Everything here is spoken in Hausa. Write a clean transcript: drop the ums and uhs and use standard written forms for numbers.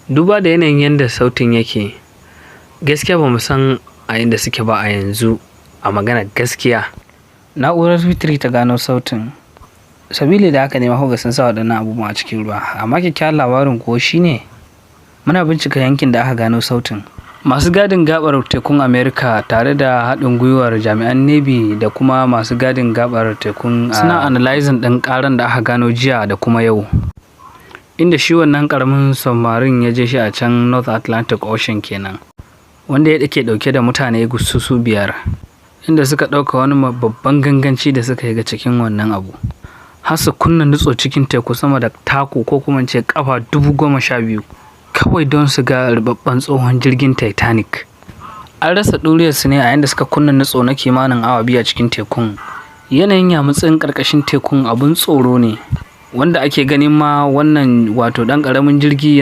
Duba da yanayin yadda sautin yake, gaskiya ba mu san a inda suke ba a yanzu, a magana gaskiya. Na'urar V3 ta gano sautin. Sabili da haka ne ma kuka sun sa waɗannan abubuwan a cikin ruwa. Amma kyakkyawan labarin kuwa shine muna bincika yankin da aka gano sautin. Masu gadin gabar tekun America tare da haɗin gwiwar jami'an Navy da kuma masu gadin gabar tekun suna analyzing ɗin ƙaran da aka gano jiya da kuma yau, inda shi wannan ƙaramin submarine ya je shi a can North Atlantic Ocean kenan, wanda ya ke ɗauke da mutane su biyar, inda suka ɗauka wani babban ganganci da suka yi ga cikin wannan abu, har su kunna nutso cikin teku sama da taku ko kuma ce kafa 12,000 kawai don su ga rubabban tsohon jirgin Titanic. An rasa ɗuriyarsu ne a yanda suka kunna nutso na kimanin awa 2 a cikin tekun. Yanayin yamutsin ƙarƙashin tekun abun tsoro ne, wanda ake ganin ma wannan wato ɗan ƙaramin jirgi.